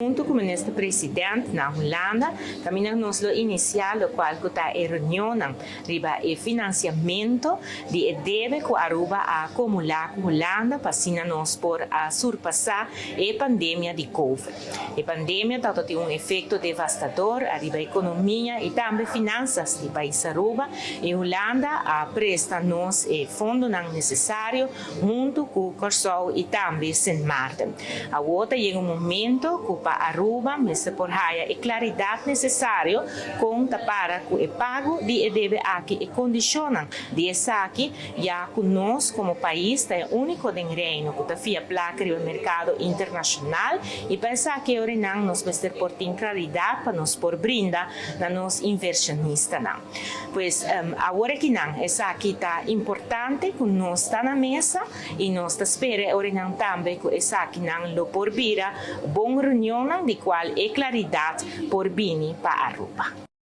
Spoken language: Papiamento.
Hunto cu Minister President na Hulanda, caminda nos lo inicia locual cu ta e reunionnan riba e financiamento di e debe cu Aruba a acumula cu Hulanda pa asina nos por a surpasa e pandemia di Covid. E pandemia tabata tin un efecto devastador ariba economia y tambe finanzas di pais Aruba y Hulanda a presta nos e fondonan necesario hunto cu Corsou y tambe Sint Maarten. Awor ta yega un momento cu pa Aruba mester por haya e claridad necesario con ta para cu e pago di e debe aki e condicionnan di esaki ya cu nos como pais ta e unico den Reino cu ta fia placa riba mercado internacional y pa esaki e orenan nos mester por tin claridad pa nos por brinda na nos inversionistanan. Pues awor akinan esaki ta importante cu nos ta na mesa y nos ta spera e orenan tambe cu esakinan lo por bira bon reunionnan di cual e claridad por bini pa Aruba.